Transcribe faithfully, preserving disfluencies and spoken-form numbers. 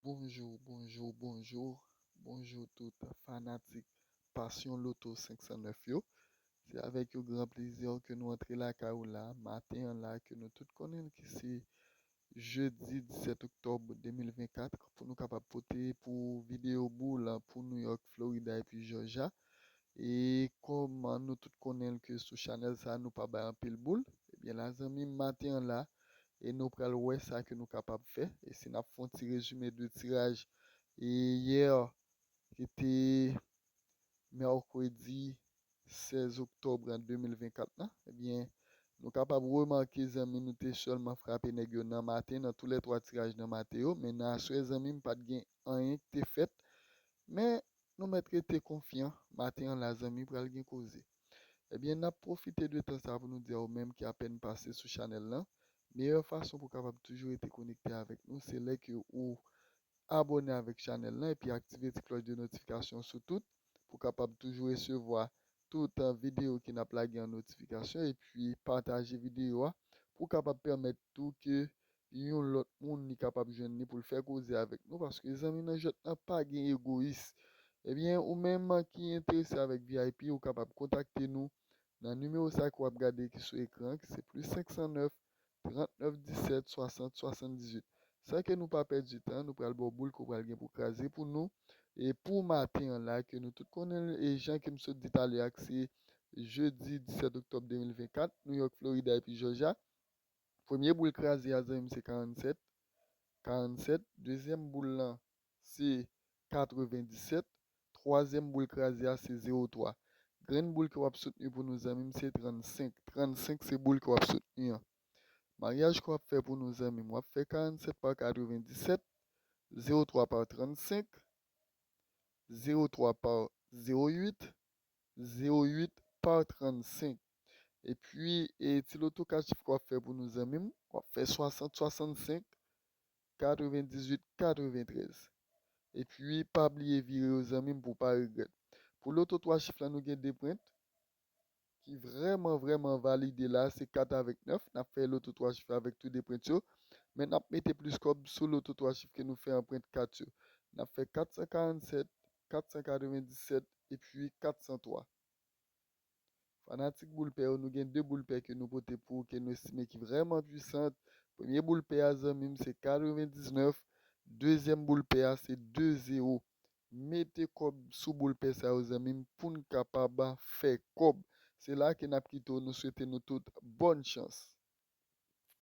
Bonjou, bonjou, bonjou. Bonjou tout fanatik Passion Lotto senk san nèf yo. Se avèk yon gran plezi ke nou antre lakay ou la, maten an la, ke nou tout konnen l ki se jedi disèt oktòb de mil vennkat, pou nou kapab pote pou videyo boul pou New York, Florida epi Georgia. E kòm nou tout konnen l ke sou chanèl sa, nou pa bay anpil boul, ebyen la, zanmi m, maten an la, e nou pral wè sa ke nou kapab fè. E si n ap fè yon ti rezime de tiraj, e yè, ki te mèkredi sèz oktòb de mil vennkat la, ebyen, nou kapab remake, zanmi, nou te sèlman frape nèg yo nan maten, nan tou lè twa tiraj nan maten yo, men nan aswè, zanmi m, pa t gen anyen ki te fèt. Men, nou mèt rete konfyan, maten an la, zanmi, pral gen koze. Ebyen, n ap pwofite de tan sa pou nou di a ou menm ki apèn pase sou chanèl lan, meyè fason pou w kapab toujou rete konekte avèk nou, se lè ke ou abòne avèk chanèl lan epi aktive ti klòch de notifikasyon sou tout, pou w kapab toujou resevwa tout, eh, videyo ke n ap lage an notifikasyon, epi pataje videyo a pou w kapab pèmèt tou ke yon lòt moun li kapab jwenn li pou l fè koze avèk nou, paske zanmi nan jwèt lan pa gen egoyis. Ebyen, ou menm ki enterese avèk V I P, ou kapab kontakte nou nan nimewo sa ke w ap gade ki sou ekran, ki se plis senk san nèf, trant nèf, disèt, swasant, swasanndizuit. San ke nou pa pèdi tan, nou pral ba w boul ke w pral gen pou kraze pou nou. E pou maten an la, ke nou tout konnen l, e jan ke m sot di talè a, ke se jedi disèt oktòb de mil vennkat, New York, Florida epi Georgia. Premye boul kraze a, zanmi m, se karannsèt. Karannsèt. Dezyèm boul lan, se katrevendisèt. Twazyèm boul kraze a, se zewo twa. Grenn boul ke w ap soutni pou nou, zanmi m, se trannsenk. Trannsenk se boul ke w ap soutni an. Maryaj ke w ap fè pou nou, zanmi m, w ap fè karannsèt pa katrevendisèt, zewo twa pa trannsenk, zewo twa pa zewo uit, zewo uit pa trannsenk. Epi, e, ti loto kat chif ke w ap fè pou nou, zanmi m, w ap fè swasant swasannsenk, katrevendizuit katreventrèz. Epi, pa bliye vire yo, zanmi m, pou w pa regrèt. Pou loto twa chif la, nou gen de prent ki vrèman, vrèman valide la, se kat avèk nèf. N ap fè loto twa chif avèk tou de prent yo. Men n ap mete plis kòb sou loto twa chif ke nou fè an prent kat yo. N ap fè kat san karannsèt, kat san katrevendisèt, epi kat san twa. Fanatik boul pè yo, nou gen de boul pè ke nou pote pou ou, ke nou estime ki vrèman pwisant. Premye boul pè a, zanmi m, se katrevendiznèf. Dezyèm boul pè a, se de zewo. Mete kòb sou boul pè sa yo, zanmi m, pou n kapab fè kòb. Se la ke n ap kite w, nou swete nou tout bòn chans.